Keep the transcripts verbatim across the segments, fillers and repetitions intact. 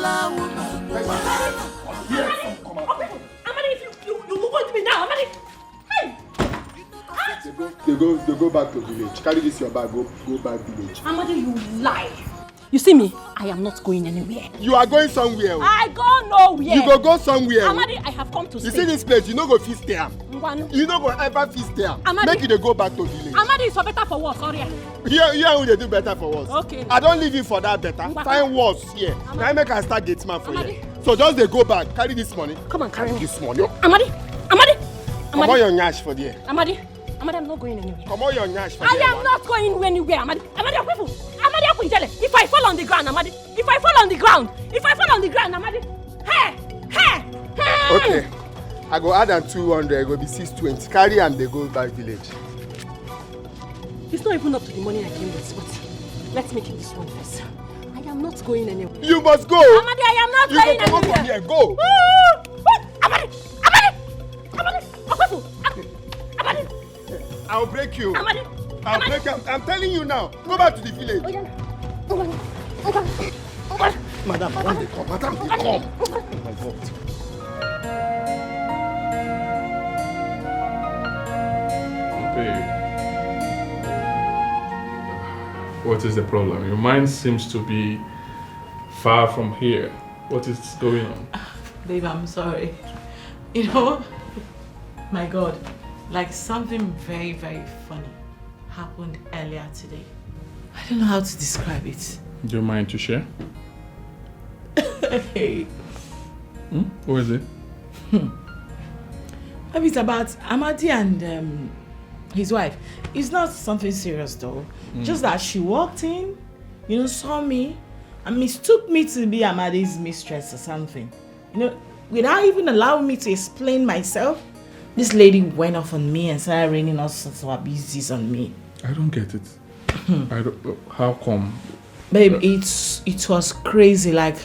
Amadi, if you, you, you look at me now, Amadi. Hey! They go, they go, they go back to village. Carry this your bag, go, go back village. Amadi, you lie. You see me? I am not going anywhere. You are going somewhere. I go nowhere. You go go somewhere. Amadi, I have come to stay. You see this place, you no go fit stay am. Ngwanu. You no go ever fit stay am. Amadi. Make you dey go back to village. Amadi, is for better for worse, sorry. Here, here we dey do better for worse. Okay. I don't leave you for that better. Ngwa. Find worse here. Amadi. Now make I start gate man for Amadi. Here. So just dey go back, carry this money. Come on, carry this money. Amadi, Amadi, Amadi. Comot your nyash for there. Amadi, Amadi, I'm not going anywhere. Comot your nyash for I there. I am not going anywhere, Amadi. Amadi, Akwifu. Amadi, Akwinjele. If I fall on the ground, Amadi. If I fall on the ground, if I fall on the ground, Amadi. Hey, hey, hey. Okay. I go add am two hundred, e go be six twenty. Carry am, dey go back village. It's not even up to the money I came with, but let's make it this one first. I am not going anywhere. You must go. Amadi, I am not going anywhere. You go comot from here. Go. Woo! Woo! Amadi! Amadi! Amadi! Akwefu! Amadi! I'll break you. Amadi! I'll break you. I'm telling you now. Go back to the village. Madam, madam, they come. Madam, they come. Oh my God. Babe, what is the problem? Your mind seems to be far from here. What is going on? Babe, I'm sorry. You know, my God, like, something very, very funny happened earlier today. I don't know how to describe it. Do you mind to share? Hey. Hmm? What is it? Hmm. It's about Amadi and, um, his wife. It's not something serious, though. Mm. Just that she walked in, you know, saw me, and mistook me to be Amadi's mistress or something. You know, without even allowing me to explain myself, this lady went off on me and started raining all sorts of abuses on me. I don't get it. I don't, how come? Babe, it's, it was crazy. Like,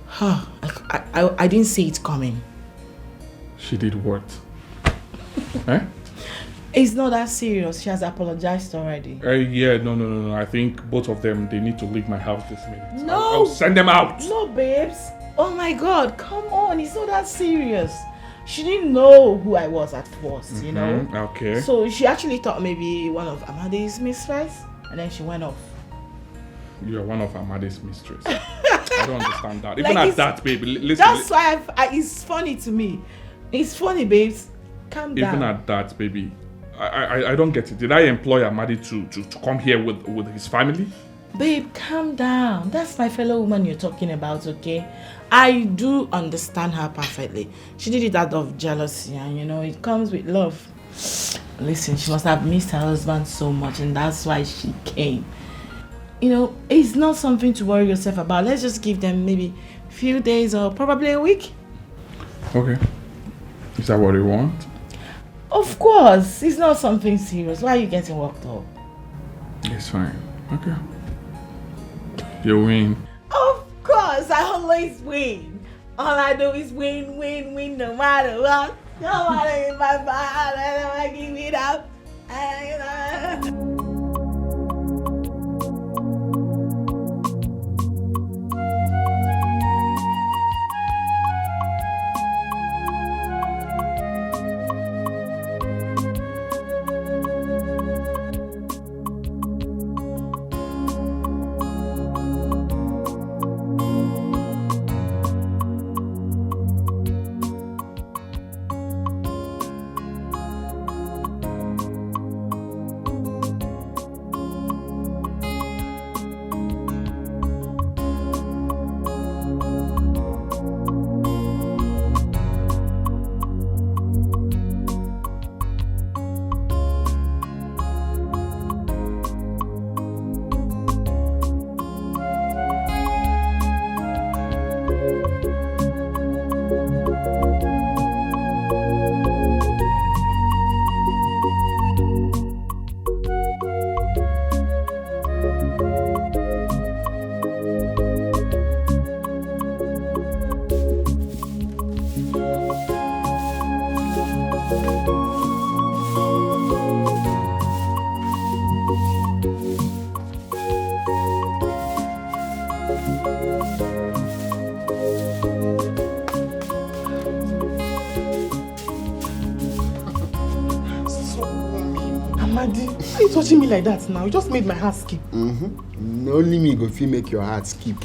huh, I, I, I, I didn't see it coming. She did what? Eh? It's not that serious. She has apologized already. Uh, yeah, no, no, no, no. I think both of them, they need to leave my house this minute. No. I'll, I'll send them out. No, babes. Oh my God, come on. It's not that serious. She didn't know who I was at first, you know? Mm-hmm, okay. So she actually thought maybe one of Amadi's mistress, and then she went off. You are one of Amadi's mistress. I don't understand that. Even like, at that, baby. Li-, listen. That's why I've, I, it's funny to me. It's funny, babes. Calm down. Even at that, baby, I, I, I don't get it. Did I employ Amadi to, to, to come here with, with his family? Babe, calm down. That's my fellow woman you're talking about, okay? I do understand her perfectly. She did it out of jealousy, and, you know, it comes with love. Listen, she must have missed her husband so much, and that's why she came. You know, it's not something to worry yourself about. Let's just give them maybe few days or probably a week. Okay. Is that what you want? Of course. It's not something serious. Why are you getting worked up? It's fine. Okay. You win. Of course. I always win. All I do is win, win, win, no matter what. No matter if I fall, I never give it up. I never Daddy, why you touching me like that now? You just made my heart skip. Mm-hmm. Only me go fit make your heart skip.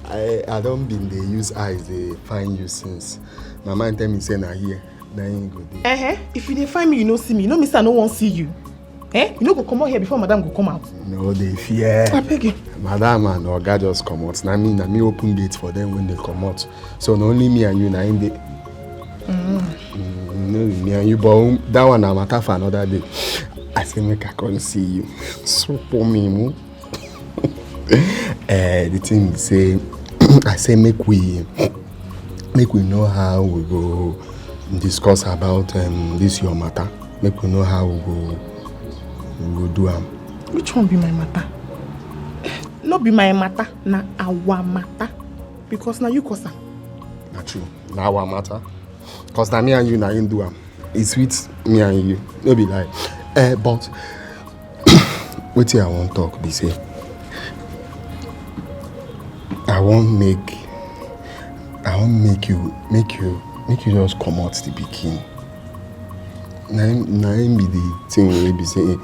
I I don't been dey use eyes dey find you since. My mind tell me say na here na him go dey. Eh, eh, if you dey find me, you no see me. You know me say I no wan see you. Eh? You no go comot here before madam go come out. No dey fear. I beg you. Madam and oga just comot. Na me, na me open gate for them when they comot. So na only me and you na him dey. Mm. Mm, no be me and you, but um, that one na matter for another day. I say make I come see you. So for me, mo. Eh, the thing be say, I say make we make we know how we go discuss about um, this your matter. Make we know how we go we go do am. Which one be my matter? No be my matter, na our matter. Because na you cause am. Na true, na our matter. Cause na me and you na him do am. E sweet me and you, no be lie. Eh, but wetin I wan talk be say I wan make I wan make you make you make you just comot the pikin. Na him na him be the thing wey be say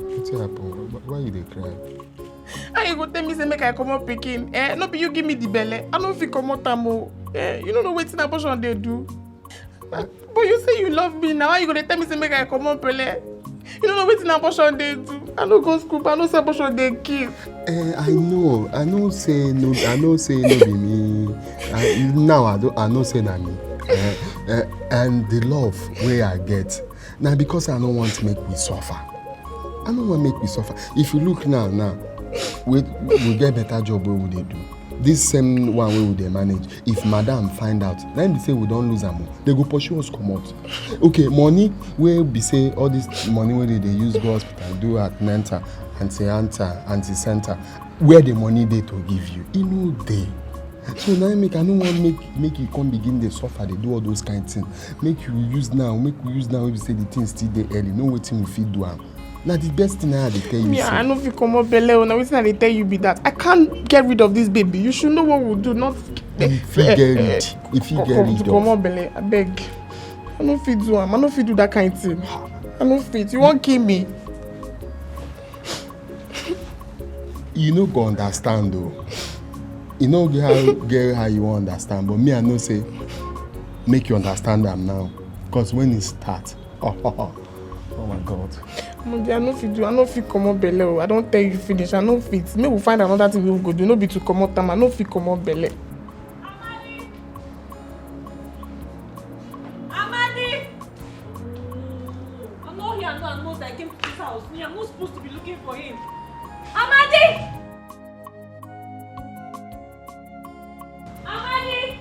wetin happen? Why you dey cry? How you go tell me say make I comot pikin? Eh, no be you give me the belle. I no fit comot am o. Eh, you no know wetin abortion dey do. But you say you love me now. How you go dey tell me say make I comot belle? You no know wetin abortion dey do. I no go school, but I know say abortion dey kill. Eh, I know. I know say no. I know say no be me. I, now I do. I know say na me. Eh, eh, and the love wey I get, na because I no want make we suffer. I no wan make we suffer. If you look now, now, we we get better job wey we dey do. This same one wey we dey manage, if madam find out, na im be say we don lose am o. They go pursue us comot. Okay, money wey be say all this money wey they dey use go hospital, do antenatal, antenatal, anti-center, where the money dey to give you? E no dey. So na im make I no wan make make you come begin dey suffer, dey do all those kind things. Make you use now, make we use now wey be say the thing still dey early, know wetin we fit do am. Na the best thing I dey tell you. Me, I no fit comot belle o. Na wetin I dey tell you be that. I can't get rid of this baby. You should know what we do. Not. You fit get rid. You fit get rid of. Comot belle, abeg. I no fit do am. I no fit do that kind thing. I no fit. You wan kill me? You no go understand o. You no get how get how you wan understand, but me I know say make you understand am now, cause when e start, oh, oh my God. Modi, I no fit do, I no fit comot belle o. I don tell you finish, I no fit. Make we find another thing wey we go do. No be to comot am, I no fit comot belle. Amadi! Amadi! I'm not here, no, I know that I came to this house. Me, I'm not supposed to be looking for him. Amadi! Amadi!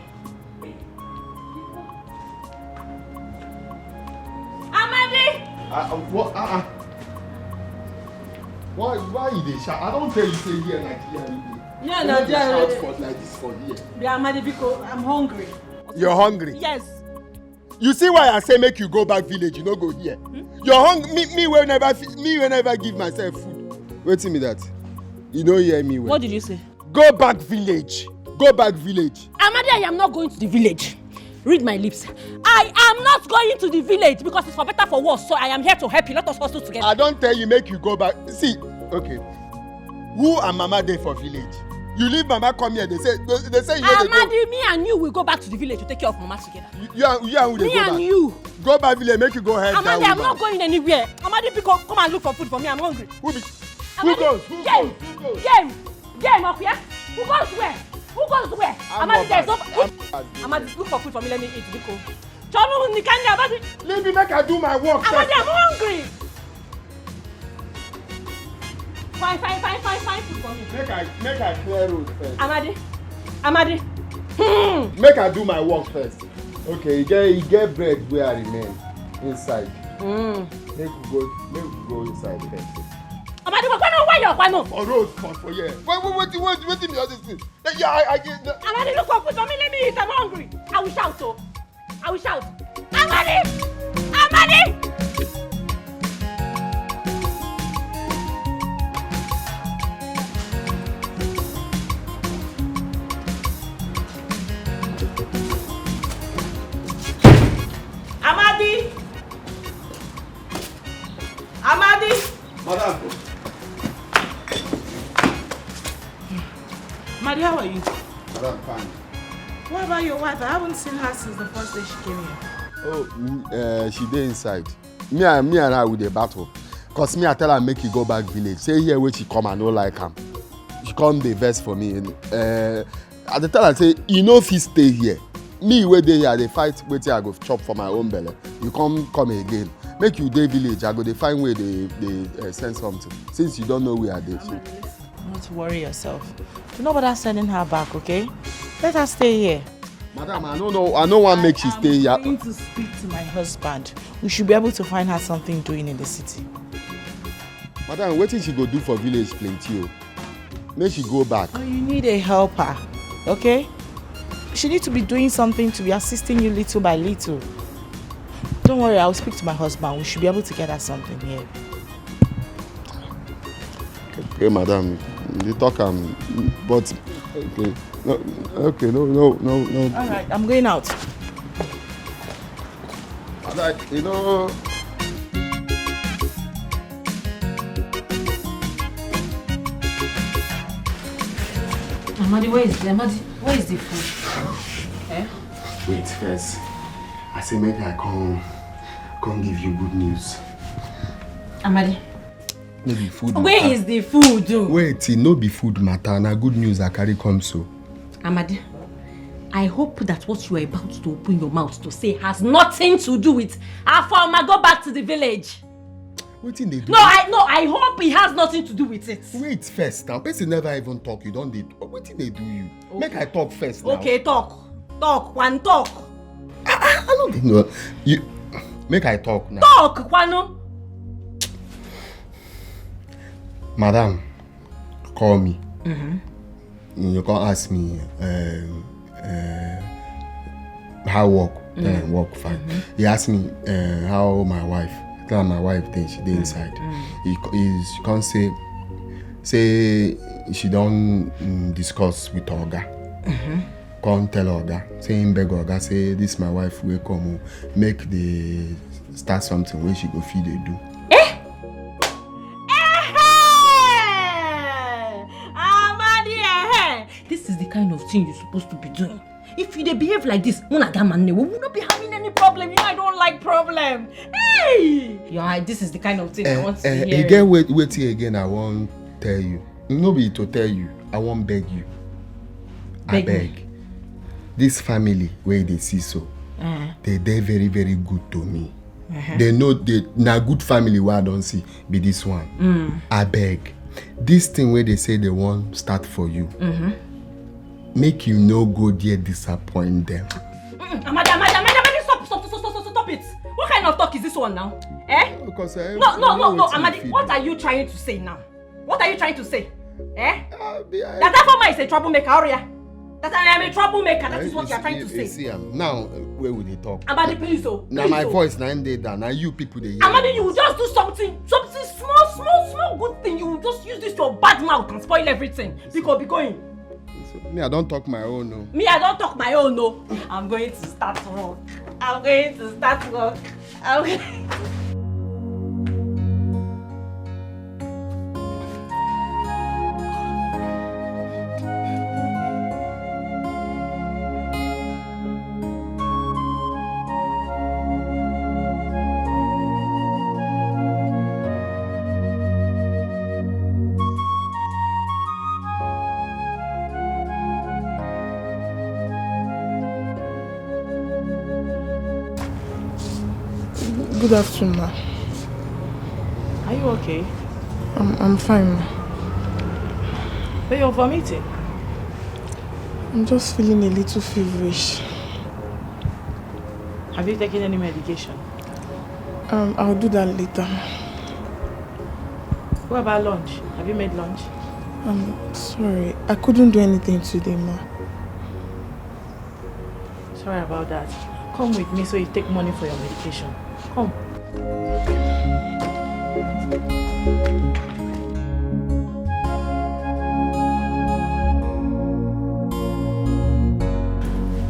Amadi! Uh, uh, what? Uh, uh. Why, why you dey shout? I don tell you say here na here you dey. Yeah, na there. Shout for like this for here. Yeah, Amadi, because I'm hungry. You're hungry? Yes. You see why I say make you go back village, you no go here. Hmm? You're hungry. Me, me will never, me will never give myself food. Wetin be that? You no hear me well. What did you say? Go back village. Go back village. Amadi, I am not going to the village. Read my lips. I am not going to the village because it's for better for worse. So I am here to help you. Let us hustle together. I don't tell you make you go back. See, okay. Who and mama dey for village? You leave mama come here. They say they, they say you no dey go. Amadi, me and you will go back to the village to take care of mama together. You, you and you and who dey go back? Me and you. Go back village, make you go help that woman. Amadi, I'm not going anywhere. Amadi, pick up, come and look for food for me. I'm hungry. Who be? Who goes? Who goes? Who goes? Game. Game, okay? Who goes where? Who goes where? Amadi, there's no. Amadi, look for food for me. Let me eat, biko. Chọrọ nri ka m ga-abadi. Leave me make I do my work first. Amadi, I'm hungry. Fine, fine, fine, fine, fine food for me. Make I make I clear road first. Amadi, Amadi. Hmm. Make I do my work first. Okay, you get you get bread where I remain inside. Mm. Make we go make we go inside first. Amadi, why no why you why no? For road for for here. Wait wait wait wait wait me all this thing. Yeah, I, I, I, Amadi, look for food for me. Let me eat. I'm hungry. I will shout. Oh. I will shout. Amadi! Amadi! How are you? Madam, fine. What about your wife? I haven't seen her since the first day she came here. Oh, mm, uh, she dey inside. Me and, me and her, we dey battle. Cause me, I tell her make e go back village. Say here wey she come, I no like am. She come dey vex for me. Uh, I dey tell her say e no fit stay here. Me wey dey here, I dey fight wetin I go chop for my own belle. You come come again. Make you dey village, I go dey find way dey, dey, uh, send something. Since you don't know where I dey. So. Not to worry yourself. Do not bother sending her back, okay? Let her stay here. Madam, I don't know. I don't want make she stay here. I'm going to speak to my husband. We should be able to find her something doing in the city. Madam, wetin she go do for village plenty o. Make she go back. So you need a helper, okay? She need to be doing something to be assisting you little by little. Don't worry, I'll speak to my husband. We should be able to get her something here. Okay, madam, you talk am, but okay, no, okay, no, no, no, no. All right, I'm going out. Madam, you know. Amadi, where is the Amadi? Where is the food? Eh? Wait first. I say make I come, come give you good news. Amadi, no be food matter. Where is the food? Wait, e no be food matter. Na good news I carry come so. Amadi, I hope that what you are about to open your mouth to say has nothing to do with Afoma. Go back to the village. Wetin dey do? No, I, no, I hope it has nothing to do with it. Wait first now. Person never even talk. You don dey. Wetin dey do you? Make I talk first now. Okay, talk. Talk, one talk. I, I don't know. You make I talk now. Talk, Kwano. Madam, call me. You come ask me, um, uh, how work. Then I work fine. He asked me, uh, how my wife. Tell my wife then she dey inside. He, co- he she come say, say she don, mm, discuss with oga. Come tell oga. Say him beg oga. Say this my wife wey come o, make dey start something wey she go fit dey do. Eh? Eh-heh! Amadi, eh-heh! This is the kind of thing you're supposed to be doing. If you dey behave like this, una get man, we will not be having any problem. You know, I don't like problem. Hey! Yeah, this is the kind of thing I want to be hearing. E get wait, wetin again I wan tell you. No be to tell you, I wan beg you. Beg me. Abeg. This family wey you dey see so, they dey very, very good to me. They know they na good family wey I don see be this one. Abeg, this thing wey they say they wan start for you, make you no go there disappoint them. Mm-mm. Amadi, Amadi, Amadi, Amadi, stop, stop, stop, stop, stop, stop it. What kind of talk is this one now? Eh? Because I No, no, no, no, Amadi, what are you trying to say now? What are you trying to say? Eh? That Afoma is a troublemaker, Oria. That I am a troublemaker, that is what you are trying to say. See am now, where we dey talk? Amadi, please, oh. Now please, my oh. Voice, now him dey down. Now you people dey hear. Amadi, you will just do something, something small, small, small good thing. You will just use this your bad mouth and spoil everything. Because be going. Me, I don talk my own, no. Me, I don talk my own, no. I'm going to start work. I'm going to start work. I'm going Good afternoon, ma. Are you okay? I'm, I'm fine, ma. But you're vomiting. I'm just feeling a little feverish. Have you taken any medication? Um, I'll do that later. What about lunch? Have you made lunch? I'm sorry. I couldn't do anything today, ma. Sorry about that. Come with me so you take money for your medication. Come.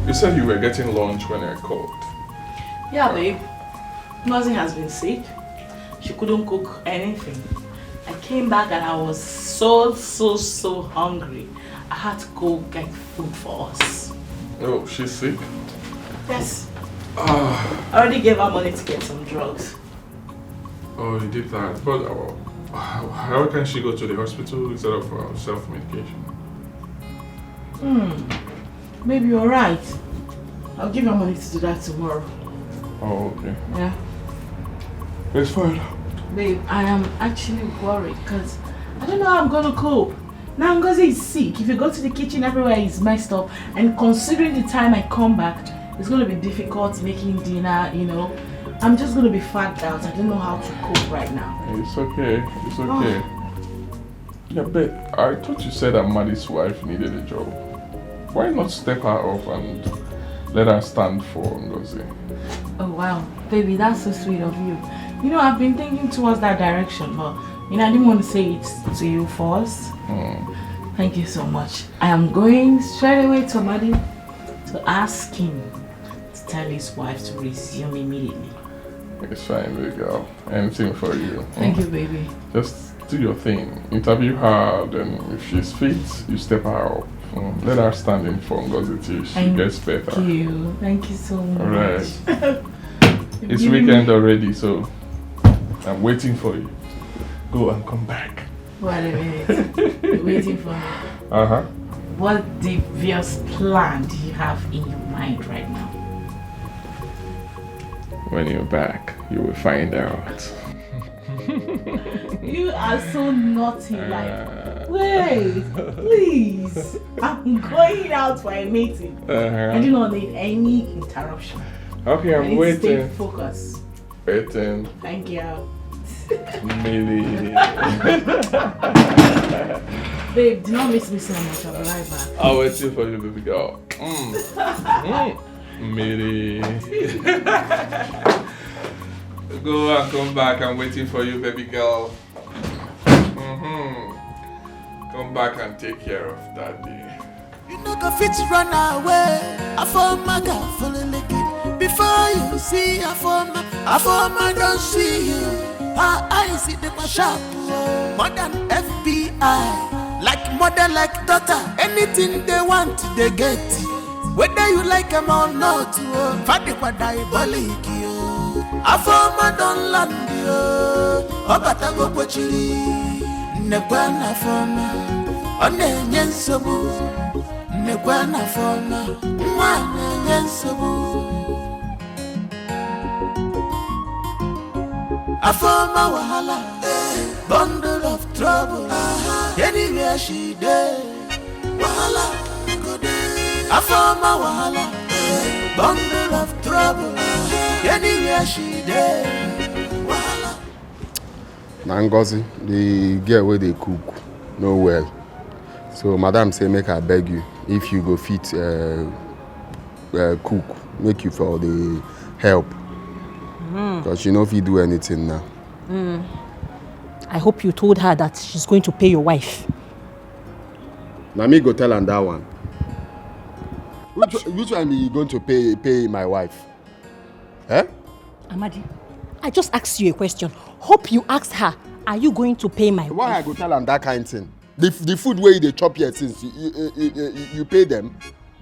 You said you were getting lunch when I called. Yeah, babe. Nothing has been sick. She couldn't cook anything. I came back and I was so, so, so hungry. I had to go get food for us. Oh, she's sick? Yes. Ah, I already gave her money to get some drugs. Oh, you did that. But uh, how, how can she go to the hospital instead of uh, self-medication? Hmm. Maybe you're right. I'll give her money to do that tomorrow. Oh, okay. Yeah. It's fine. Babe, I am actually worried because I don't know how I'm gonna cope. Now Ngozi is sick. If you go to the kitchen, everywhere is messed up. And considering the time I come back, it's gonna be difficult making dinner, you know. I'm just gonna be fagged out. I don't know how to cope right now. It's okay. It's okay. Yeah, but I thought you said Amadi's wife needed a job. Why not step her up and let her stand for Ngozi? Oh wow, baby, that's so sweet of you. You know, I've been thinking towards that direction, but you know, I didn't want to say it to you first. Hmm. Thank you so much. I am going straight away to Amadi to ask him to tell his wife to resume immediately. It's fine, big girl. Anything for you. Thank you, baby. Just do your thing. Interview her, then if she's fit, you step her up. Mm, let her stand in for Ngozi till she Thank gets better. you. Thank you so much. Alright. It's weekend already, so I'm waiting for you. Go and come back. Wait a minute. You're waiting for me. Uh huh. What devious plan do you have in your mind right now? When you're back, you will find out. You are so naughty. Like, Uh, wait, please. I'm going out for a meeting. I uh-huh. do not need any interruption. Okay, I I'm need to stay waiting. Focused. Waiting. Thank you. Millie. Babe, do not miss me so much. I'll be right back. I'll wait for you, baby girl. Mm. Mm. Millie. Go and come back. I'm waiting for you, baby girl. Mm-hmm. Come back and take care of daddy. You no go fit run away. Afoma go follow leke. Before you see Afoma, Afoma don see you. Her eyes see the sharp. More than F B I. Like mother, like daughter. Anything they want, they get. Whether you like them or not, oh, Fadi kwa diabolic, oh. Afoma don land, oh. Obata go pochiri. Nnekwa na Afoma. Ọ na-enye nsogbu. Nnekwa na Afoma. Nwa na-enye nsogbu. Afoma wahala. Bundle of trouble. Anywhere she dey. Wahala go dey. Afoma wahala. Bundle of trouble. Anywhere she dey. Wahala. Na Ngozi, the girl wey dey cook, no well. So madam say make I beg you, if you go fit uh, uh, cook, make you for the help. Because she no fit do anything now. I hope you told her that she's going to pay your wife. Na me go tell am that one. Which, which one be you going to pay pay my wife? Eh? Amadi, I just asked you a question. Hope you asked her, are you going to pay my Why I wife? Go tell am that kind thing? The, the food wey you dey chop here since, you, you, you, you, you pay them?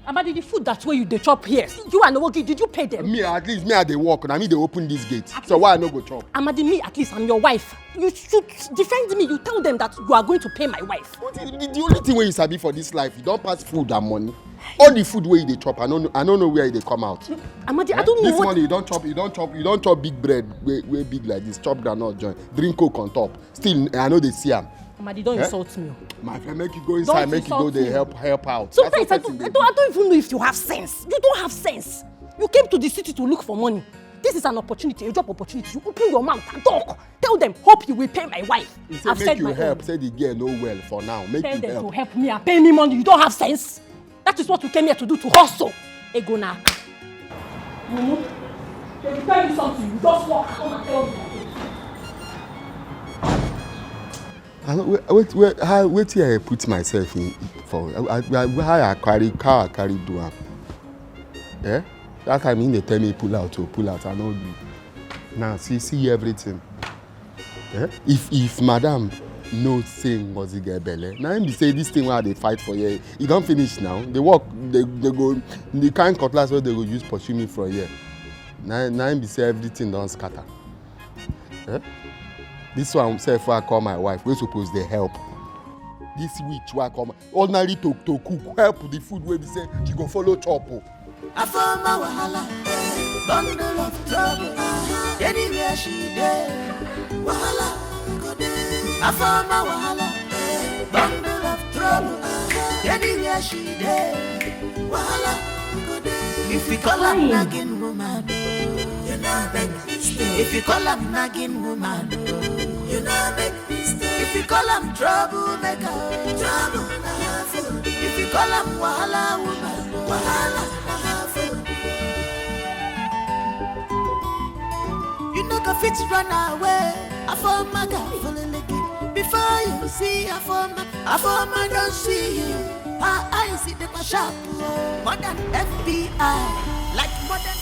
Amadi, the food that way you dey chop here, you and Owogi, did you pay them? Me, at least me I dey work, na me dey open this gate. So why I no go chop? Amadi, me at least, I'm your wife. You should defend me. You tell them that you are going to pay my wife. The, the, the only thing wey you sabi for this life, you don pass food and money. All the food wey you dey chop, I no know, I no know where e dey come out. Amadi, I don't know This what... morning you don chop, you don chop, you don chop big bread wey wey big like this, chop groundnut join, drink coke on top. Still, I no dey see am. Amadi, don't Eh? Insult me. My friend, make you go inside, make you go Insult dey me. Help help out. Sometimes I Person don't, dey I don't, I don't even know if you have sense. You don't have sense. You came to the city to look for money. This is an opportunity, a job opportunity. You open your mouth and talk. Tell them, hope you will pay my wife. He say I've make said you my help. Own. Say the girl no well for now. Make Tell you them help. To help me and pay me money. You don't have sense. That is what you came here to do, to hustle. Ego na. Mumu, they will tell you something. You just walk. Come and tell me. I no, wait, wait, wait, how, wetin I put myself in for? I, I, I, how I carry, how I carry do am? Eh? That time he dey tell me pull out, oh, pull out. I no do. Now see, see everything. Eh? If if madam know say Ngozi get belle. Na im be say this thing wey I dey fight for here, e don finish now. The work, they, they go, the kind cutlass wey they go use pursue me from here. Na, na im be say everything don scatter. Eh? This one sef wey I call my wife, wey suppose dey help. This witch wey I call my, ordinary to, to cook, help the food wey be say she go follow chop o. Afoma wahala, bundle of trouble. Anywhere she dey, wahala go dey. Afoma wahala, bundle of trouble. Anywhere she dey, wahala go dey. If you call am nagging woman, you know make mistake. If you call am nagging woman, you know make mistake. If you call am trouble maker, trouble na her food. If you call am wahala woman, wahala na her food. You no go fit run away. Afoma ga follow looking. Before you see Afoma, Afoma don see you. Her eyes in the sharp, more than F B I, like modern.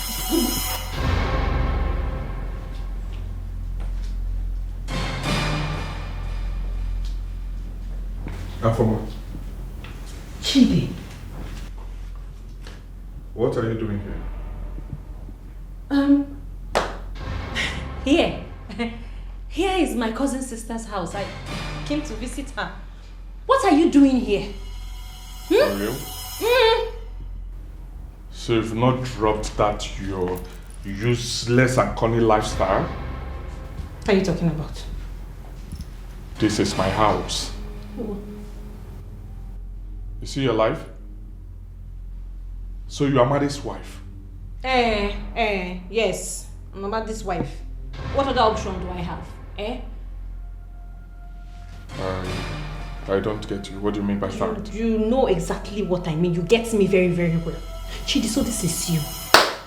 Afoma. Chidi. What are you doing here? Um, here. Here is my cousin sister's house. I came to visit her. What are you doing here? Hmm? For real? Mm. So you've not dropped that your useless and corny lifestyle? What are you talking about? This is my house. Oh. You see your life? So you are Amade's wife? Eh, eh, yes. I'm Amade's wife. What other option do I have? Eh? I, I don't get you. What do you mean by that? You know exactly what I mean. You get me very, very well. Chidi, so this is you.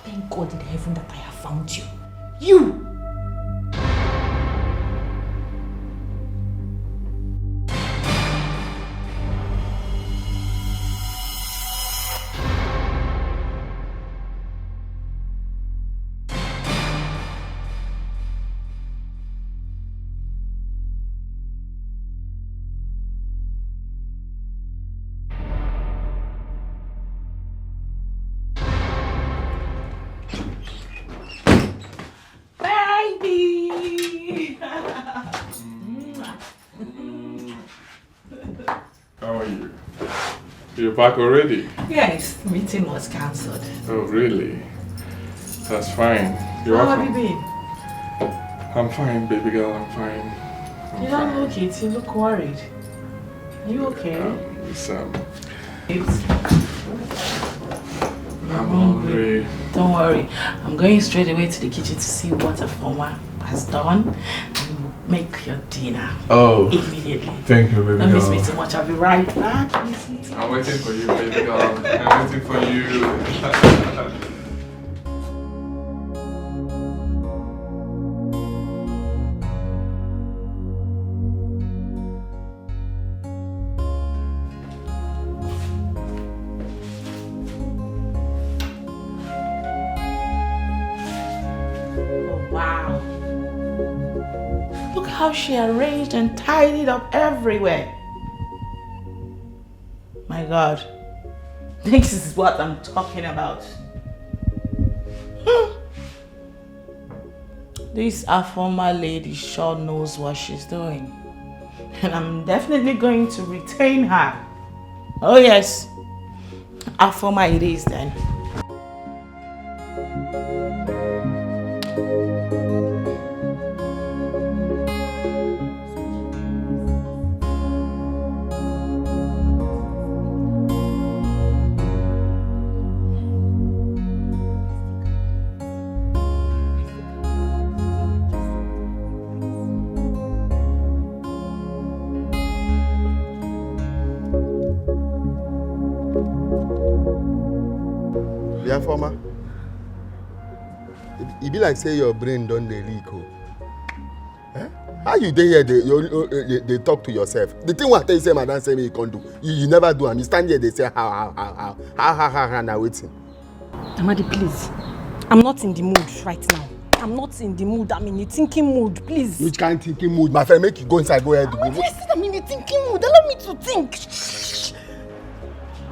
Thank God in heaven that I have found you. You! Baby! How are you? You're back already? Yes, the meeting was cancelled. Oh, really? That's fine. You're welcome. How have you been? I'm fine, baby girl. I'm fine. I'm fine. You don't look it. You look worried. Are you okay? Um, it's, um, I'm hungry. Don't worry. I'm going straight away to the kitchen to see what Afoma has done and make your dinner. Oh. Immediately. Thank you, baby girl. Don't miss me too much. I'll be right back. Miss me too much. I'm waiting for you, baby girl. I'm waiting for you. Oh, wow. Look how she arranged and tidied up everywhere. My God, this is what I'm talking about. Hmm. This Afoma lady sure knows what she's doing. And I'm definitely going to retain her. Oh yes, Afoma it is then. Bia Afoma, e, e be like say your brain don dey leak o. Eh? How you dey here dey, you, you, you dey talk to yourself? The thing wey I tell you say madam say make you come do, you, you never do am. You stand here dey say how, how, how, how, how, how, how, how, na wetin? Amadi, please. I'm not in the mood right now. I'm not in the mood. I'm in a thinking mood, please. Which kind thinking mood? My friend, make you go inside, go ahead. What do I say? I'm in a thinking mood. Allow me to think.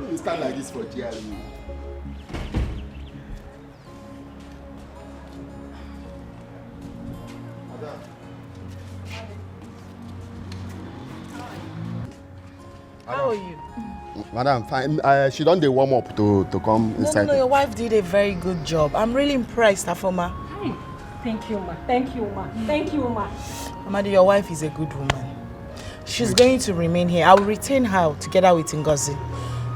You stand like this for G R E. How are you? Madam, fine. Uh, she don dey warm up to, to come No, no, inside. no, your wife did a very good job. I'm really impressed, Afoma. Thank you, ma. Thank you, ma. Thank you, ma. Amadi, your wife is a good woman. She's going to remain here. I will retain her together with Ngozi.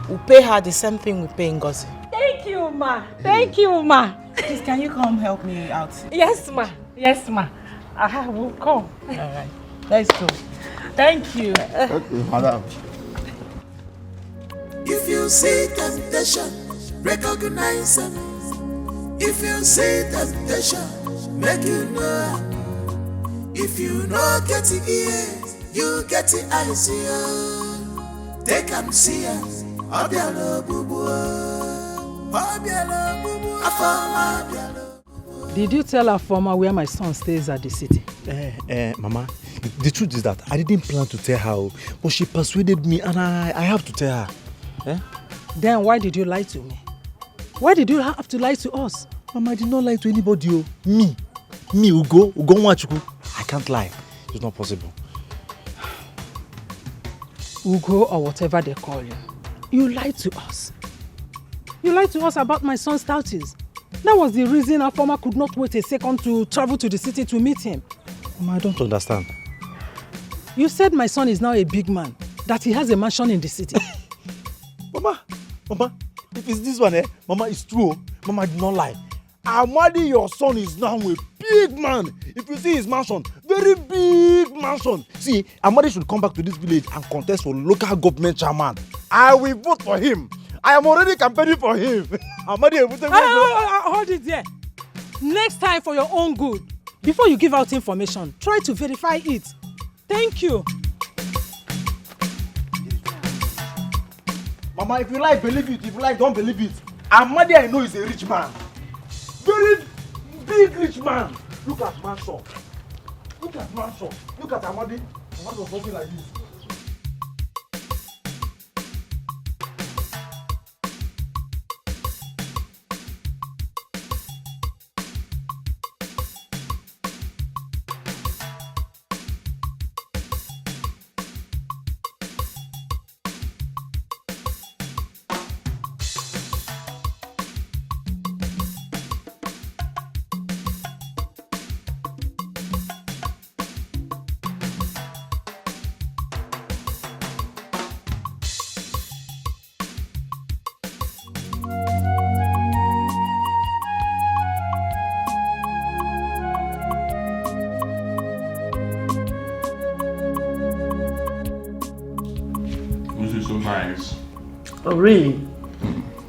We'll pay her the same thing we pay Ngozi. Thank you, ma. Thank you, ma. Please, can you come help me out? Yes, ma. Yes, ma. I will come. All right. Let's go. Thank you. Okay, madam. If you see temptation, recognize them. If you see temptation, make you know. If you no get the ears, you get the eyes. Yeah. Take and see it. Obialo bubu. Obialo bubu. Afama obialo. Did you tell Afoma where my son stays at the city? Eh, eh, Mama, the truth is that I didn't plan to tell her, oh, but she persuaded me and I, I have to tell her. Eh? Then why did you lie to me? Why did you have to lie to us? Mama, I did not lie to anybody. Oh. Me, me, Ugo, Ugo Nwachukwu. I can't lie. It's not possible. Ugo or whatever they call you, you lied to us. You lied to us about my son's status. That was the reason Afoma could not wait a second to travel to the city to meet him. Mama, I don't understand. You said my son is now a big man, that he has a mansion in the city. Mama, Mama, if it's this one, eh, Mama, it's true. Oh. Mama, I did not lie. Amadi, your son is now a big man. If you see his mansion, very big mansion. See, Amadi should come back to this village and contest for local government chairman. I will vote for him. I am already campaigning for him. Amadi, hold it there. Next time, for your own good, before you give out information, try to verify it. Thank you. Mama, if you like, believe it. If you like, don't believe it. Amadi, I know, is a rich man. Very big rich man. Look at mansion. Look at mansion. Look at Amadi. Amadi was walking like this. This is so nice. Oh, really?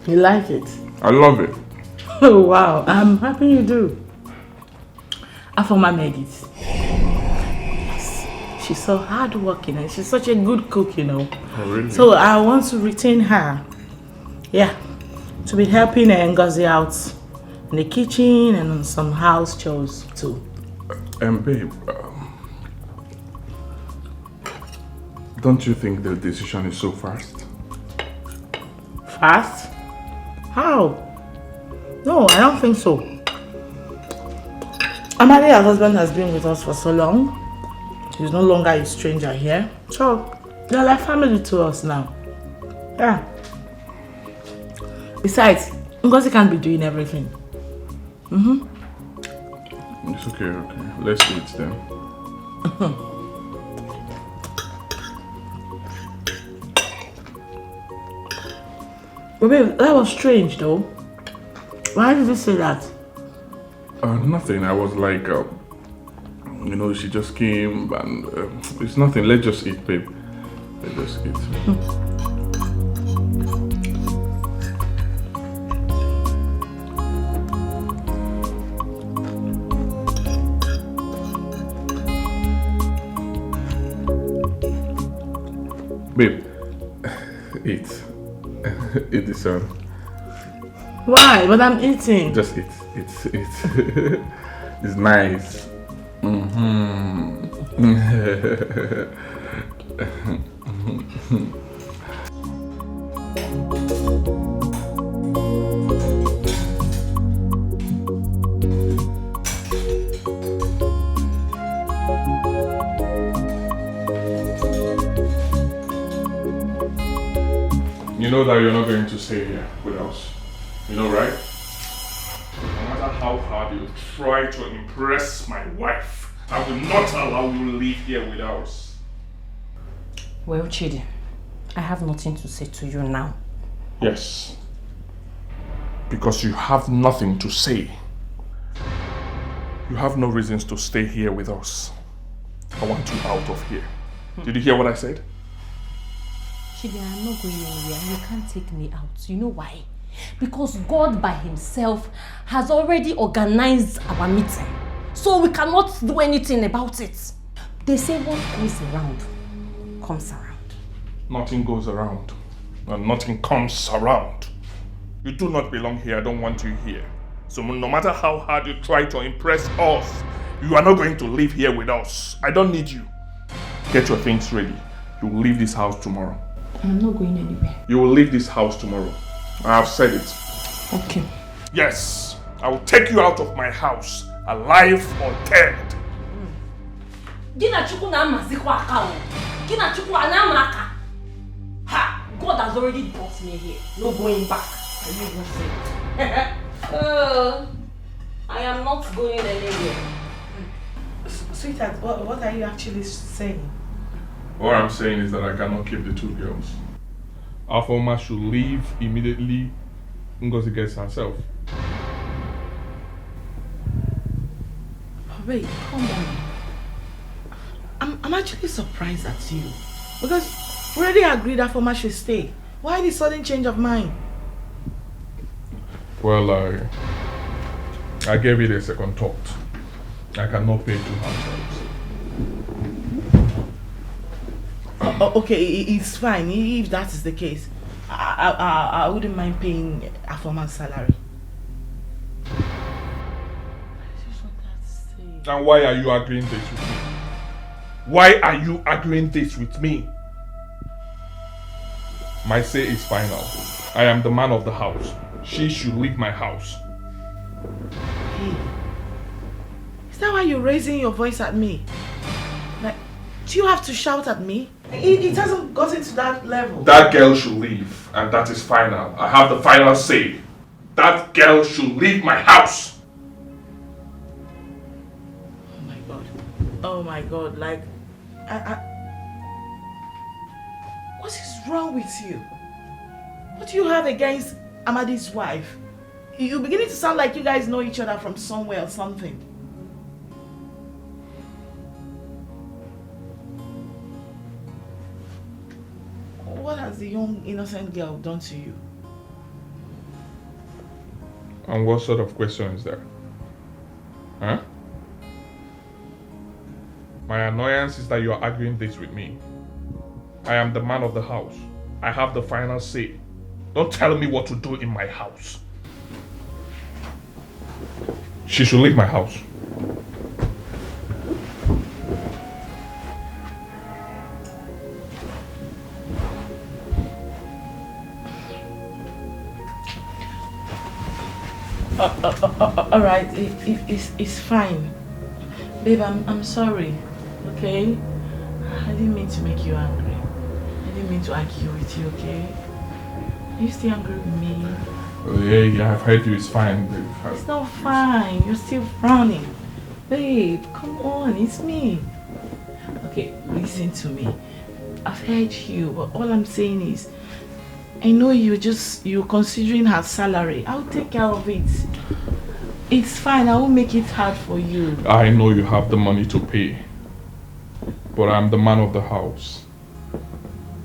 You like it? I love it. Oh, wow. I'm happy you do. Afoma made it. Yes. She's so hardworking and she's such a good cook, you know. Oh, really? So I want to retain her. Yeah. To be helping Ngozi out in the kitchen and on some house chores too. Um, babe, um, don't you think the decision is so fast? Fast? How? No, I don't think so. Amadi, her husband, has been with us for so long. He's no longer a stranger here. So, they're like family to us now. Yeah. Besides, Ngozi can't be doing everything. Mm-hmm. It's okay, okay. Let's eat then. But babe, that was strange though. Why did you say that? Uh, nothing. I was like, uh, you know, she just came and uh, it's nothing. Let's just eat, babe. Let's just eat. Babe, eat. Eat this one. Why? But I'm eating. Just eat. Eat. Eat. It's nice. Mm-hmm. You know that you're not going to stay here with us. You know, right? No matter how hard you try to impress my wife, I will not allow you live here with us. Well, Chidi, I have nothing to say to you now. Yes. Because you have nothing to say. You have no reasons to stay here with us. I want you out of here. Did you hear what I said? Chidi, I'm not going anywhere. You can't take me out. You know why? Because God by himself has already organized our meeting. So we cannot do anything about it. They say what goes around comes around. Nothing goes around, and nothing comes around. You do not belong here. I don't want you here. So no matter how hard you try to impress us, you are not going to live here with us. I don't need you. Get your things ready. You will leave this house tomorrow. I'm not going anywhere. You will leave this house tomorrow. I have said it. Okay. Yes, I will take you out of my house, alive or dead. Gị na Chukwu na-amazikwa aka o. Gị na Chukwu a na-ama aka. Ha! God has already brought me here. No going back. Are you even saying? Oh, I am not going anywhere. Sweetheart, what, what are you actually saying? All I'm saying is that I cannot keep the two girls. Afoma should leave immediately Ngozi gets herself. Babe, come on. I'm, I'm actually surprised at you. Because we already agreed that Afoma should stay. Why the sudden change of mind? Well, I, I gave it a second thought. I cannot pay two houses. Uh, uh, okay, it's fine if that is the case. I, I, I wouldn't mind paying Afoma's salary. And why are you arguing this with me? Why are you arguing this with me? My say is final. I am the man of the house. She should leave my house. Hey, is that why you're raising your voice at me? Like, do you have to shout at me? It, it hasn't gotten to that level. That girl should leave, and that is final. I have the final say. That girl should leave my house. Oh my God. Oh my God. Like, I, I, what is wrong with you? What do you have against Amadi's wife? You're beginning to sound like you guys know each other from somewhere or something. What has the young innocent girl done to you? And what sort of question is that? Huh? My annoyance is that you are arguing this with me. I am the man of the house. I have the final say. Don't tell me what to do in my house. She should leave my house. Uh, uh, uh, uh, all right, it, it, it's, it's fine. Babe, I'm, I'm sorry, okay? I didn't mean to make you angry. I didn't mean to argue with you, okay? Are you still angry with me? Oh, yeah, yeah, I've heard you. It's fine, babe. It's not fine. You're still frowning. Babe, come on, it's me. Okay, listen to me. I've heard you, but all I'm saying is, I know you just, you're considering her salary. I'll take care of it. It's fine. I won't make it hard for you. I know you have the money to pay, but I'm the man of the house.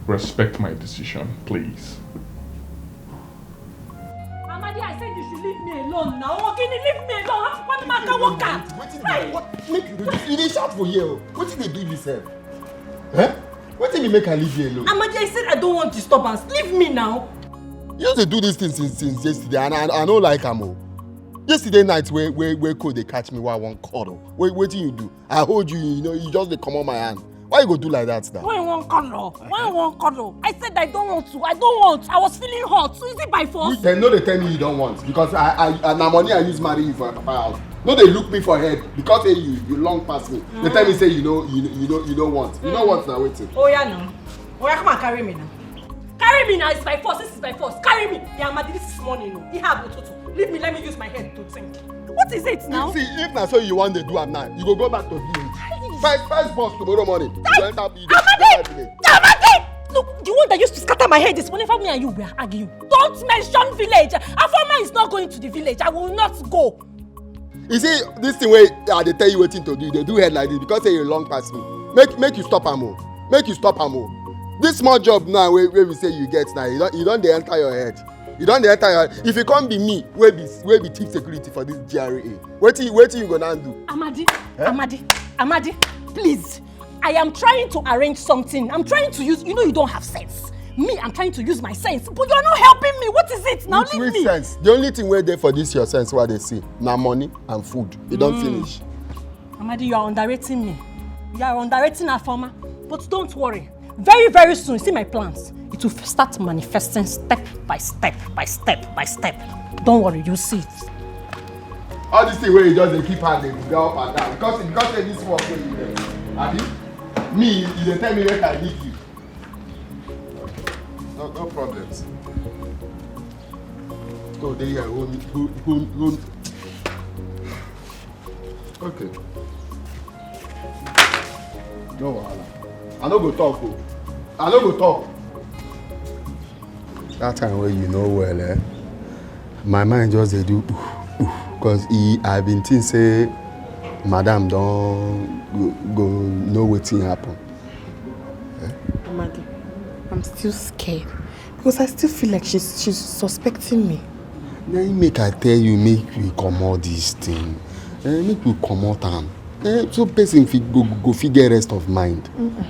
Respect my decision, please. Amadi, I said you should leave me alone now. Okay, leave me alone. What am I worker? Wetin dey, what, make you do this? You dey shout for here o. Wetin dey do you sef? Eh? Wetin dey make I leave you alone? Amadi, I said I don't want disturbance. Leave me now. You just dey do this thing since, since yesterday, and I, I no like am o. You Yesterday night wey wey wey cold dey catch me wey I wan cuddle. Wait, wetin you do? I hold you, you know, you just dey comot my hand. Why you go do like that now? Why you wan cuddle? Why you wan cuddle? I said I don't want to. I don't want. I was feeling hot. So is it by force? Dem no dey tell me you don't want because I I, I na money I use marry you for your papa house. No dey look me for head because say you you long pass me. Dey tell me say you no you no you no you no want. You no want na wetin? Oh yeah, no. Oh yeah, come and carry me now. Carry me now. It's by force. This is by force. Carry me. Yeah, Amadi, this is morning. No. Ihe a bụ ụtụtụ. Leave me. Let me use my head to think. What is it now? See, if na so you wan dey do am now, you go go back to village. First first bus tomorrow morning, you go enter you go enter village. Amadi! Look, the one that used to scatter my head is whenever me and you were arguing. Don't mention village. Afoma is not going to the village. I will not go. You see, this thing wey I dey tell you wetin to do, you dey do head like this because say you long pass me. Make make you stop am o. Make you stop am o. This small job now wey wey we say you get now, you don you don dey enter your head. You don dey enter your head. If you come be me wey be wey be chief security for this G R A, wetin wetin you go now do? Amadi, eh? Amadi, Amadi, please. I am trying to arrange something. I'm trying to use, you know you don't have sense. Me, I'm trying to use my sense, but you're not helping me. What is it now? Which, Leave which me. Sense? The only thing wey dey for this your sense wey I dey see na money and food. E don mm. finish. Amadi, you are underrating me. You are underrating Afoma. But don't worry. Very, very soon, see my plans. It will start manifesting step by step by step by step. Don't worry, you'll see it. All this thing where you just dey keep hand dey go up and down because because say this work wey you get abi me you dey tell me make I leave you. No no problems. Go dey here hold me hold hold hold. Okay. No wahala. I no go talk o. I no go talk. That time wey you no well eh, my mind just dey do oof oof cause e I been think say madam don go, go know wetin happen. Eh? Amadi, I'm still scared because I still feel like she's she's suspecting me. Na im make I tell you make we comot this thing. Eh, make we comot am. Eh, so person fit go go fit get rest of mind. Mm-mm.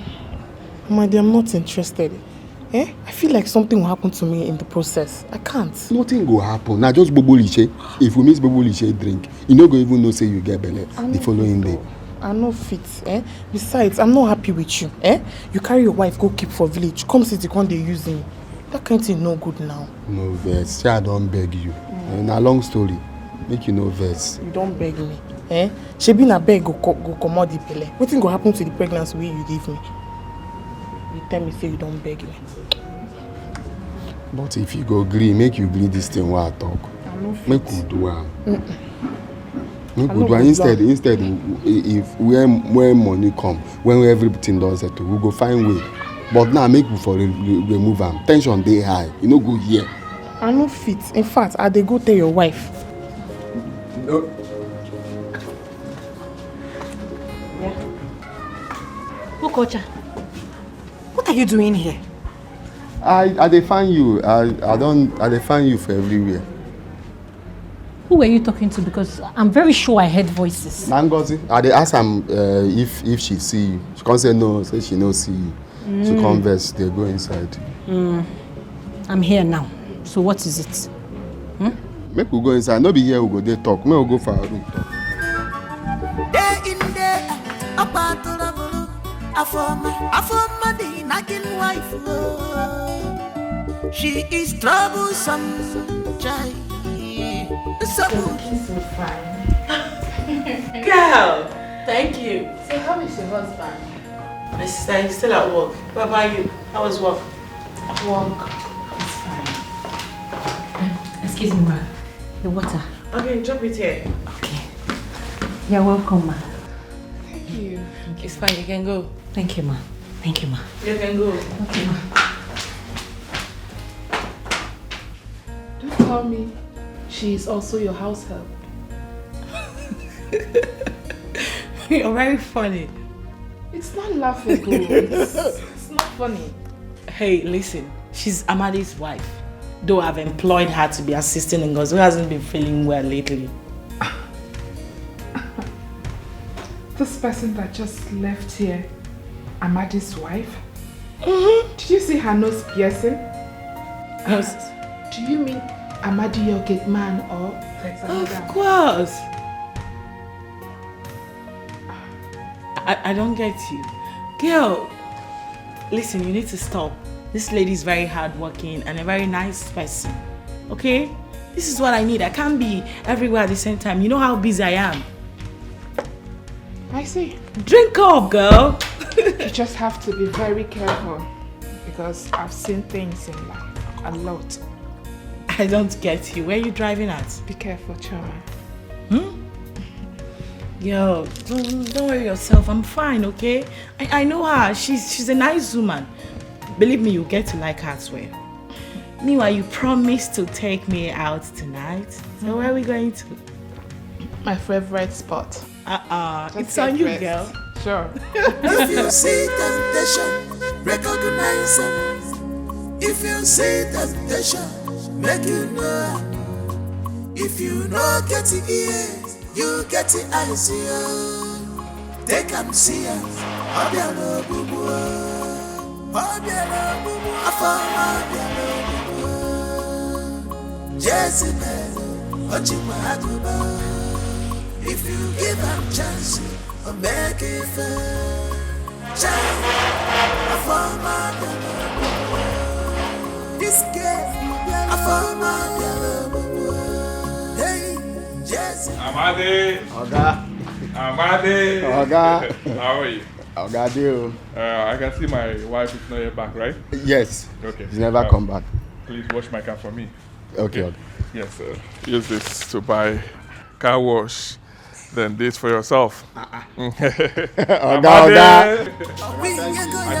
Amadi, I'm not interested. Eh? I feel like something will happen to me in the process. I can't. Nothing go happen. Now just bobo liche. If we miss bobo liche drink, you no go even know say you get belle the following day. I no fit. Eh? Besides, I'm not happy with you. Eh? You carry your wife go keep for village. Come city, come dey use me. That kind thing no good now. No vex. Say I don beg you. Mm. Eh, na long story. Make you no vex. You don beg me. Eh? Shebi na beg go co go comot the belle. Wetin go happen to the pregnancy wey you give me? You tell me say you don beg me. But if you go gree, make you gree this thing wey I talk. I no fit. Make we do am. Mm -mm. Make we do am instead instead if when when money come when everything don settle we go find way but now make we for re re remove am tension dey high e no go here. I no fit in fact I dey go tell your wife. No. Ukocha, what are you doing here? I I dey find you I I don I dey find you for everywhere. Who were you talking to? Because I'm very sure I heard voices. Na Ngozi, I dey ask am uh, if if she see you. She come say no, say she no see you. Mm. She come vex, dey go inside. Mm. I'm here now. So what is it? Hmm? Make we go inside. No be here we go dey talk. Make we go for our room talk. Day in day out, up and to the Afoma, Afoma the nagging wife. Oh. She is troublesome, child. So good. Looking so fine. Girl, thank you. So how is your husband? My sister, he's still at work. What about you? How was work? Work. It's fine. Excuse me, ma. The water. Okay, drop it here. Okay. You're welcome, ma. Thank you. It's fine, you can go. Thank you, ma. Thank you, ma. You can go. Okay, ma. Don't tell me she is also your house help. You're very funny. It's not laughable. It's, it's not funny. Hey, listen. She's Amadi's wife. Though I've employed her to be assisting Ngozi, who hasn't been feeling well lately. This person that just left here, Amadi's wife? Mm-hmm. Did you see her nose piercing? Nose. Do you mean Amadi, your gate man, or Of course. I, I don't get you. Girl, listen, you need to stop. This lady is very hardworking and a very nice person. Okay? This is what I need. I can't be everywhere at the same time. You know how busy I am. I see. Drink up, girl. You just have to be very careful because I've seen things in life. A lot. I don't get you. Where are you driving at? Be careful, Chioma. Hmm? Yo, don't, don't worry yourself. I'm fine, okay? I, I know her. She's, she's a nice woman. Believe me, you get to like her as well. Meanwhile, you promised to take me out tonight. So where are we going to? My favorite spot. Uh-uh. Just It's on get you, rest. Girl. Sure. If you see temptation, recognize it. If you see temptation, make you know. If you no get the ears, you get the eyes. Yeah. Take am see am. Obiara ogbugbu. Obiara ogbugbu. Afọ ọma obiara ogbugbu. Jezebel, Ochikwa Aguba. If you give am chance, o make it fair. Child, Afọma bịara. This girl, Afọma bịara. Hey, Jesse. Amade. Oga. Amade. Oga. How are you? Oga dey o. Uh, I can see my wife is not yet back, right? Yes. Okay. She's never Uh, come back. Please wash my car for me. Okay, okay. Yes, sir. Use this to buy car wash. Then do it for yourself. Oga, Amade. Oga. I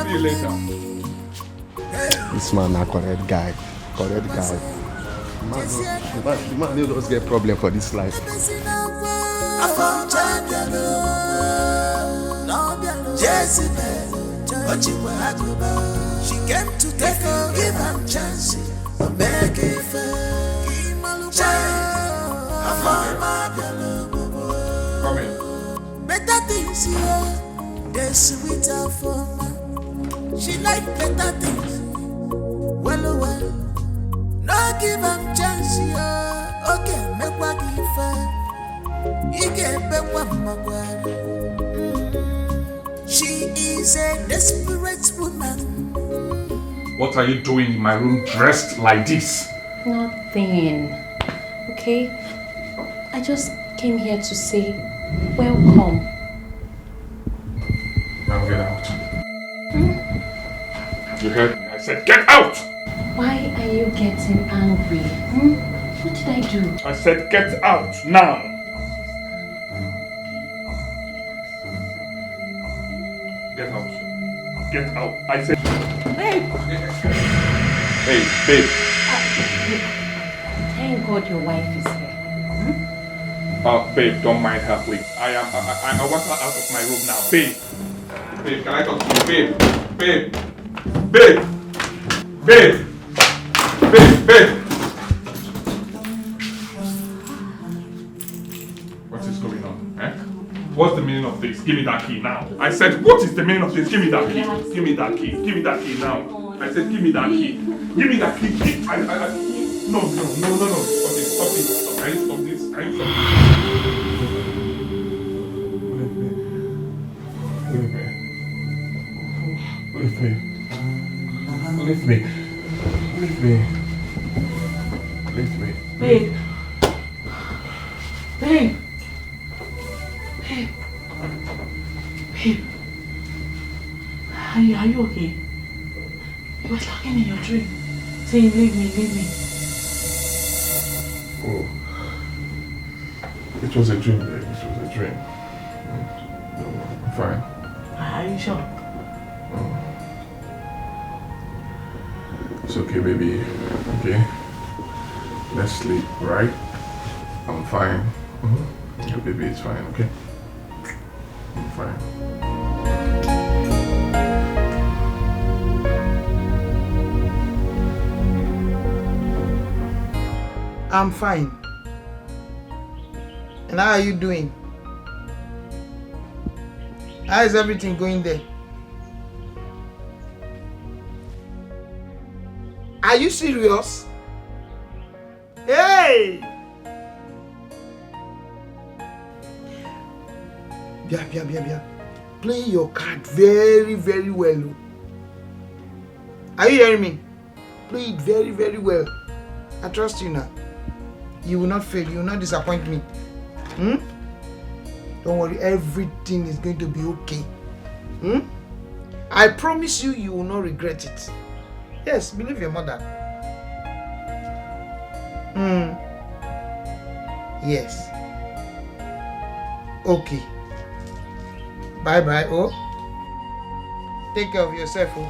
see you later. This man na correct guy. Correct guy. The man, no, the man, the man no just get problem for this life. Jezebel, Ochikwa Aguba. She came to take a give am chance. Beg if Afọma bịara ogbugbu. Come in. Better things, yeah. They sweet Afọma. She like better things. Well, well. No give am chance, yeah. Okay, make what give her. He get back what my She is a desperate woman. What are you doing in my room dressed like this? Nothing. Okay? I just came here to say welcome. Now get out. Hmm? You heard me? I said get out! Why are you getting angry? Hmm? What did I do? I said get out now! Get out. Get out. I said. Babe! Hey, babe. Uh, thank God your wife is here. Hmm? Uh, babe, don't mind her, please. I am. I, I, I want her out of my room now, babe. Babe, can I talk to you, babe? Babe, babe, babe, babe, babe. What is going on? Eh? What's the meaning of this? Give me that key now. I said, what is the meaning of this? Give me that key. Give me that key. Give me that key now. I said, give me that key. Give me that key. Give, I, I, I, no, no, no, no, no. Stop it. Stop it. Stop. Can you stop this? Can you stop this? Leave me. Leave me. Leave me. Leave me. Leave me. Babe. Babe. Babe. Babe. Are you, are you okay? You were talking in your dream, saying, leave me, leave me. Oh. It was a dream, babe. It was a dream. Mm. No, I'm fine. Are you sure? Mm. It's okay, baby. Okay? Let's sleep, right? I'm fine. Mm-hmm. Yeah, baby, it's fine, okay? I'm fine. I'm fine. And how are you doing? How is everything going there? Are you serious? Hey! Bia, bia, bia, bia. Play your card very, very well. Oh. Are you hearing me? Play it very, very well. I trust you now. You will not fail. You will not disappoint me. Hmm? Don't worry. Everything is going to be okay. Hmm? I promise you, you will not regret it. Yes, believe your mother. Hmm. Yes. Okay. Bye bye, oh. Take care of yourself, oh.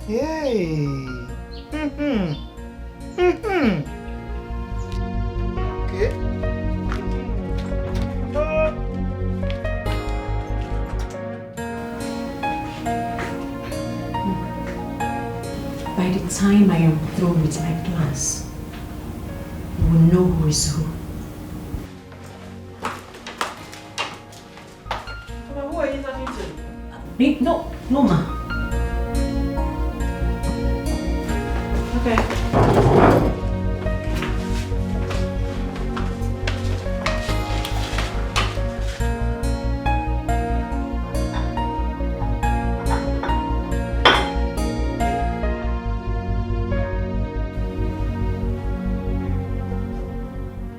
Yay. Mm-hmm. Mm-hmm. Okay. By the time I am through with my plans, you will know who is who. Mama, who are you talking to? Me? No, no, ma. Okay.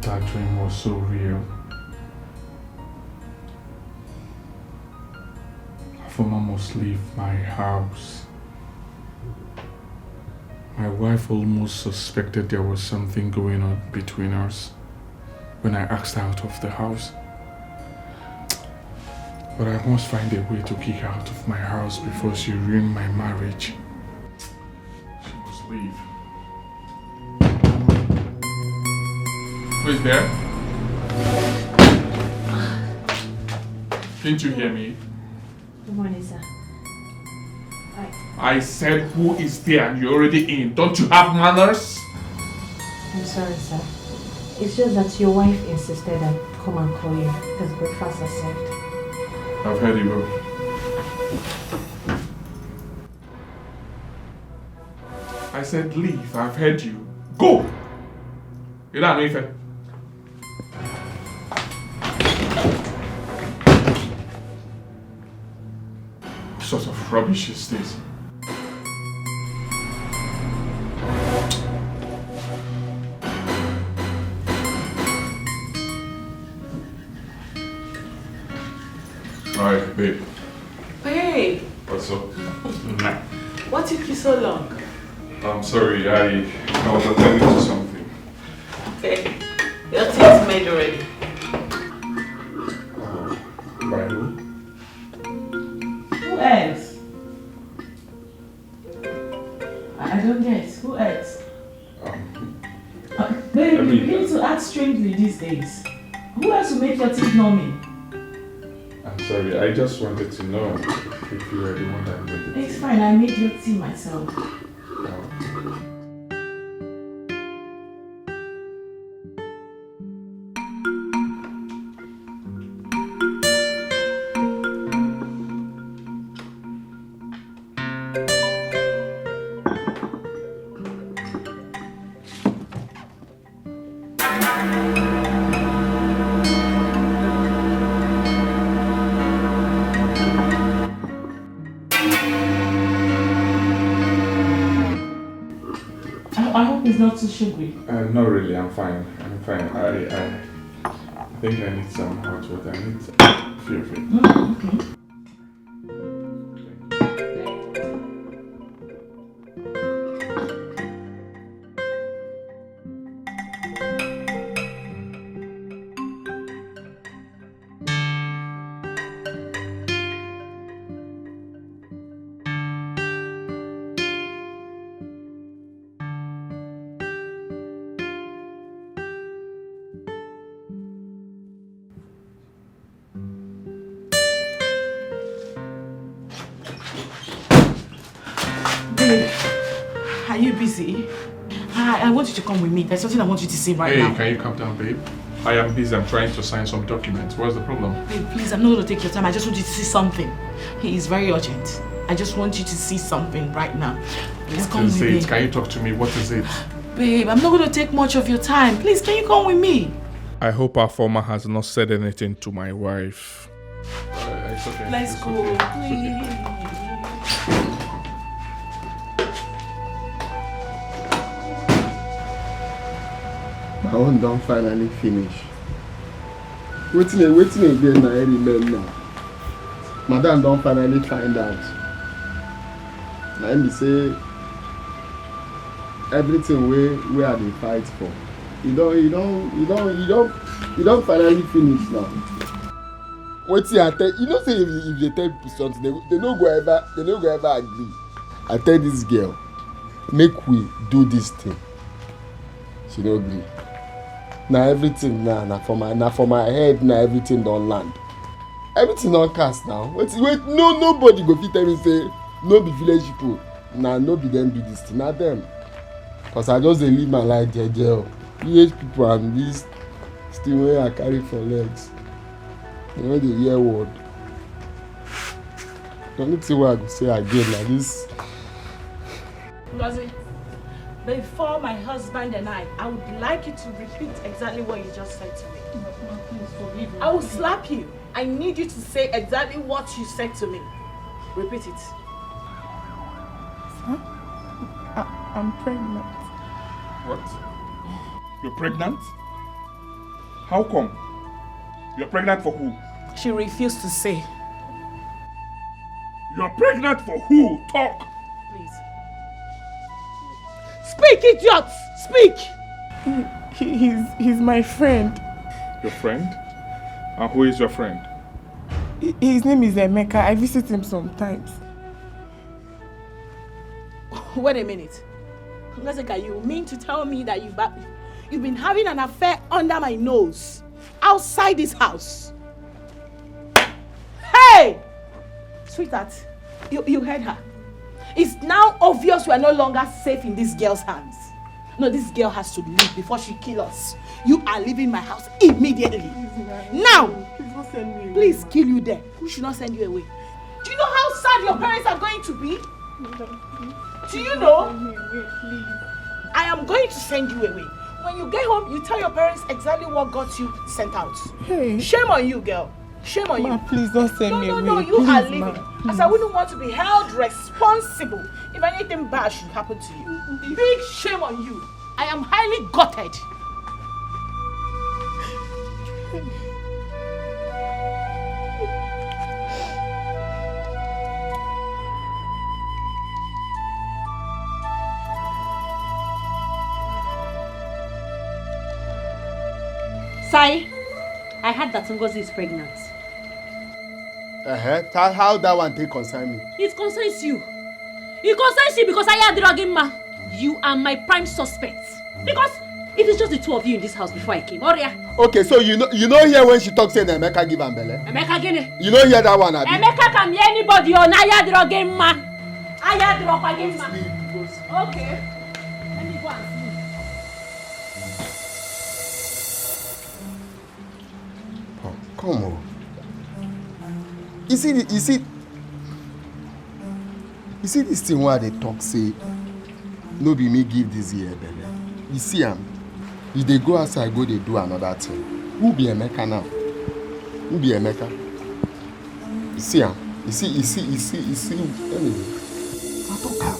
That dream was so real. Afoma must leave my house. My wife almost suspected there was something going on between us when I asked her out of the house. But I must find a way to kick her out of my house before she ruined my marriage. She must leave. Who is there? Didn't you hear me? Good morning, sir. I said, who is there and you're already in? Don't you have manners? I'm sorry, sir. It's just that your wife insisted I come and call you because breakfast is served. I've heard you, babe. I said, leave. I've heard you. Go! You don't know if What sort of rubbish is this? Alright, babe. Babe! What's up? What took you so long? I'm sorry, I, I was attending to something. Okay. Your tea is made already. By who? Who else? I don't get. Who else? Um, uh, babe, I mean, you begin to act strangely these days. Who else will make your teeth norming? I'm sorry, I just wanted to know if you were the one that made it. It's fine, I made your tea myself. I hope it's not too sugary. Uh, not really, I'm fine. I'm fine. I, I, I think I need some hot water. I need a few of it. Mm, okay. Babe, are you busy? I, I want you to come with me. There's something I want you to see right hey, now. Can you calm down, babe? I am busy. I'm trying to sign some documents. What's the problem? Babe, please, I'm not going to take your time. I just want you to see something. It is very urgent. I just want you to see something right now. Please come with me. Can you talk to me? What is it? Babe, I'm not going to take much of your time. Please, can you come with me? I hope Afoma has not said anything to my wife. Uh, it's okay. Let's It's go. Okay. It's okay. My own don finally finish. Wetin wetin again na I remain now? Madam don finally find out. Na im be say everything wey wey I dey fight for, e don e don e don e don e don finally finish now. Wetin I tell you know say if if you dey tell people something, they, they no go ever they no go ever agree. I tell this girl, make we do this thing. She no gree. Na everything na na for my na for my head na everything don land. Everything don cast now. Wetin wait no nobody go fit tell me say no be village people na no be dem do this thing na dem. Cause I just dey live my life jeje o. Village people and this thing wey I carry for legs, I no dey hear word. The only thing wey I go say again na this. Ngozi, before my husband and I, I would like you to repeat exactly what you just said to me. I will slap you. I need you to say exactly what you said to me. Repeat it. Huh? I, I'm pregnant. What? You're pregnant? How come? You're pregnant for who? She refused to say. You're pregnant for who? Talk! Please. Speak, idiot! Speak! He, he, he's, he's my friend. Your friend? And who is your friend? Hi- His name is Emeka. I visit him sometimes. Wait a minute. Ngozika, you mean to tell me that you've, ba- you've been having an affair under my nose, outside this house? Hey! Sweetheart, you, you heard her. It's now obvious we are no longer safe in this girl's hands. No, this girl has to leave before she kills us. You are leaving my house immediately. Now! Please don't send me. Please kill you there. Who should not send you away? Do you know how sad your parents are going to be? Do you know? Send me away, please. I am going to send you away. When you get home, you tell your parents exactly what got you sent out. Hey. Shame on you, girl. Shame on Ma, you. Please don't send No, me no, away. No, you Please, are leaving. Ma, As I please. Wouldn't want to be held responsible if anything bad should happen to you. Big shame on you. I am highly gutted. Sai, I heard that Ngozi is pregnant. Uh-huh. Tell how that one take concern me. It concerns you. It concerns you because I had drugging ma. You are my prime suspect. Because it is just the two of you in this house before I came. Oria. Okay, so you know you know here when she talk say na Emeka give am belle. Emeka gini. You know hear that one abi? Emeka can be anybody on I had drugging ma. I had drugging ma. Okay. Let me go and see. Oh, come on. You see, the- you see, you see this thing where they talk say, no be me give this year belle. You see am, you dey go outside go dey do another thing. Who be Emeka now? Who be Emeka? You see am, you see, you see, you see, you see. Anyway, I talk am.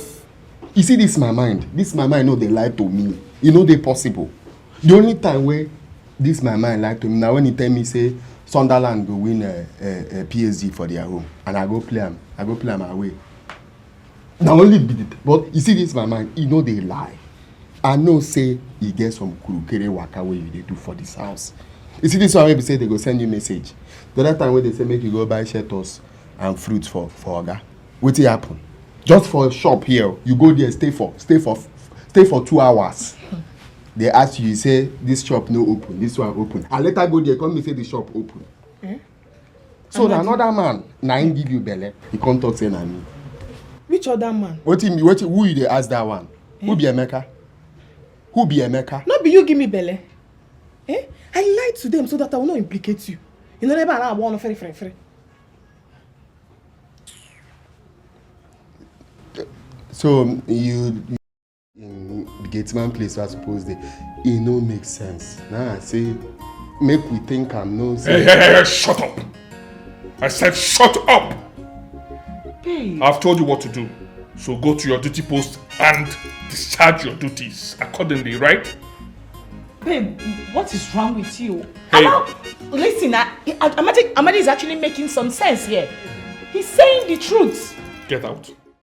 You see this my mind. This my mind no dey lie to me. E no dey possible. The only time wey this my mind lie to me na when he tell me say Sunderland go win uh, uh, uh, P S G for their home and I go play am. I go play am away. Na only be the but you see this my mind. E no dey lie. I know say e get some kurukere waka wey you dey do for this house. You see this one wey be say they go send you message. The other time wey they say make you go buy shelters and fruits for for oga. Wetin happen? Just for shop here, you go there stay for stay for stay for two hours. They ask you, you say this shop no open, this one open. I later go there, come me say the shop open. Eh? So na Amadi. Another man na him give you belle. He come talk say na me. Which other man? Wetin me wetin who you dey ask that one? Who be Emeka? Who be Emeka? No be you give me belle. Eh? I lied to them so that I will not implicate you. You know never allow one free free free. So you in the gate man place wey I suppose dey. E no make sense. Na I say Make we think am, no Hey, say. hey, hey, shut up! I said shut up! Babe, I've told you what to do. So go to your duty post and discharge your duties accordingly, right? Babe, what is wrong with you? Hey. Ama, listen, I, I, Amadi, Amadi is actually making some sense here. He's saying the truth. Get out.